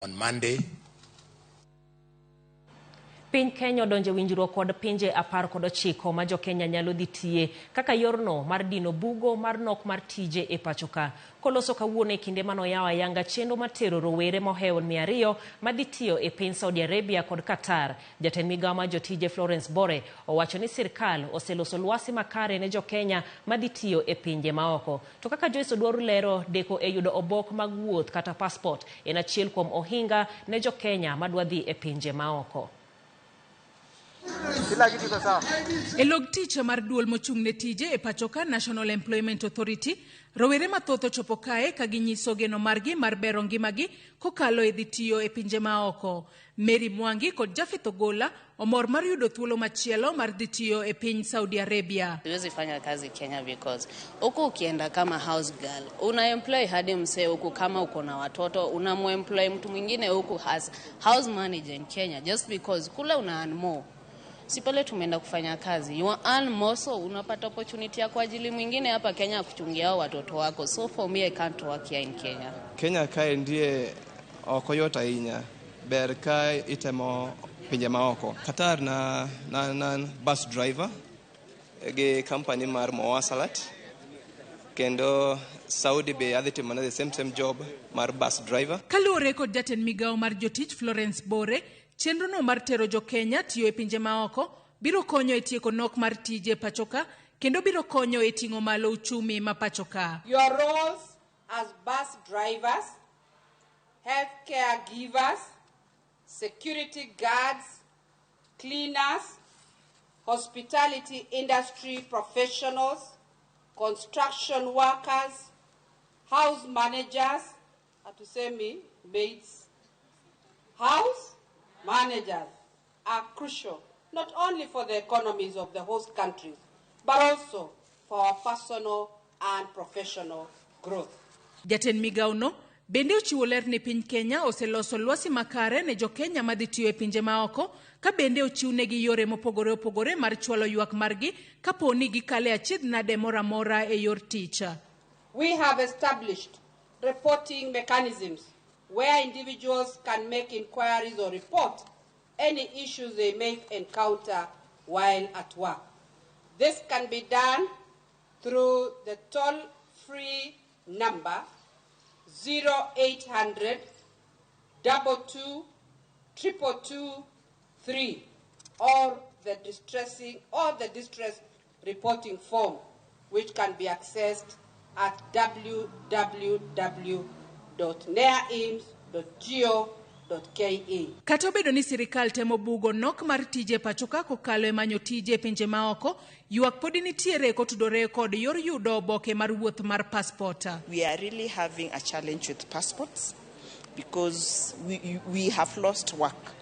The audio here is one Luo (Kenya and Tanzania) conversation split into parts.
On Monday, Piny Kenya odonjo e winjruok kod pinje 19 ma jokenya nyalo dhi tiye kaka yorno mar dino bugo mar nok mar tije e pachoka. Koloso kawuono e kinde manoyawo ayanga chenro mar tero rowere mohewo 200 madhi tiyo e piny Saudi Arabia kod Qatar. Jatend migao mar jotije Florence Bore owacho ni sirkal oseloso lwasi makare ne jokenya madhi tiyo e pinje maoko. To kaka Joyce Odwar lero, deko e yudo obok mag wuoth kata passport en achiel kuom ohinga ne jokenya madwa dhi e pinje maoko. E log tich mar duol mochung' ne tije e pachoka National Employment Authority, rowere mathoth ochopo kae ka ginyiso geno margi mar bero ngimagi kokalo e dhi tiyo e pinje maoko. Mary Mwangi kod Jafeth Ogola omor mar yudo thuolo machielo mar dhi tiyo e piny Saudi Arabia. Siwezi fanya kazi Kenya because huku ukienda kama house girl una employ hadi msee huku, kama uko na watoto unamuemploy mtu mwingine huku as house manager in Kenya just because kule una earn more. Si pale tumeenda kufanya kazi, you earn more, so unapata opportunity ya kwa ajili mwingine hapa Kenya kuchungia hao watoto wako. So for me, I can't work here in Kenya. Kenya kae ndie ok oyot ahinya. Ber ka itemo pinje maoko. Qatar na bus driver gi company mar Mowasalat. Kendo Saudi be adhi timo the same job mar bus driver. Kaluwore kod jatend migao mar jotich Florence Bore, chenrono mar tero jokenya tiyo e pinje maoko biro konyo e tieko nok mar tije pachoka kendo biro konyo e ting'o malo uchumi ma pachoka. Your roles as bus drivers, healthcare givers, security guards, cleaners, hospitality industry professionals, construction workers, house managers, hatusemi maids, house managers are crucial not only for the economies of the host countries, but also for our personal and professional growth. Jatend migaono bende ochiwo ler ni piny Kenya oseloso lwasi makare ne jokenya madhi tiyo e pinje maoko ka bende ochiwnegi yore mopogore opogore mar chwalo ywak margi kapo ni gikale achiedh nade moro amora e yor tich. We have established reporting mechanisms where individuals can make inquiries or report any issues they may encounter while at work. This can be done through the toll-free number 0800 22 222 3 or the distressing or the distress reporting form, which can be accessed at www.naims.go.ke. Kata obedo ni sirikal temo bugo nok mar tije pachoka kokalo e manyo tije e pinje maoko, ywak podi nitiere kotudore kod yor yudo oboke mar wuoth mar passport. We are really having a challenge with passports because we have lost work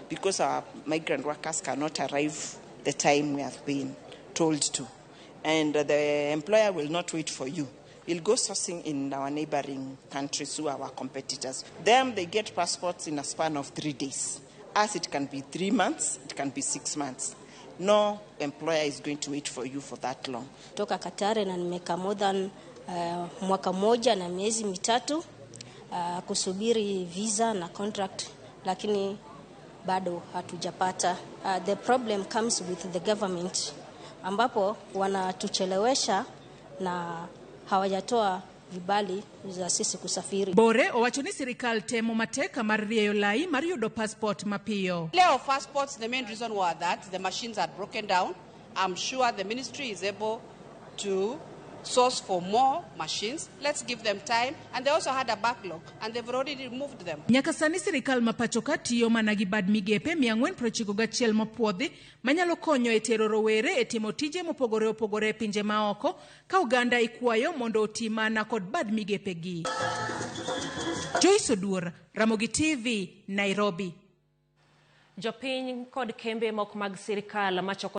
because our migrant workers cannot arrive the time we have been told to. And the employer will not wait for you. He'll go sourcing in our neighboring countries who are our competitors. Them, they get passports in a span of 3 days. As it can be 3 months, it can be 6 months. No employer is going to wait for you for that long. Toka Qatar na nimekaa more than mwaka moja na miezi mitatu kusubiri visa na contract, lakini bado hatujapata. The problem comes with the government, ambapo wanatuchelewesha na hawajatoa vibali za sisi kusafiri. Bore owacho ni sirikal temo matek mar rieyo lai mar yudo passport mapiyo. Delay of passports, the main reason was that the machines had broken down. I'm sure the ministry is able to source for more machines. Let's give them time. And they also had a backlog, and they've already removed them. Nyaka sani sirikal ma pachoka tiyo mana gi bad migepe 491 mopuodhi manyalo konyo e tero rowere e timo tije mopogore opogore e pinje maoko, ka oganda ikwayo mondo oti mana kod bad migepe gi. Joyce Oduor, Ramogi TV, Nairobi. Jopiny kod kembe moko mag sirikal machoko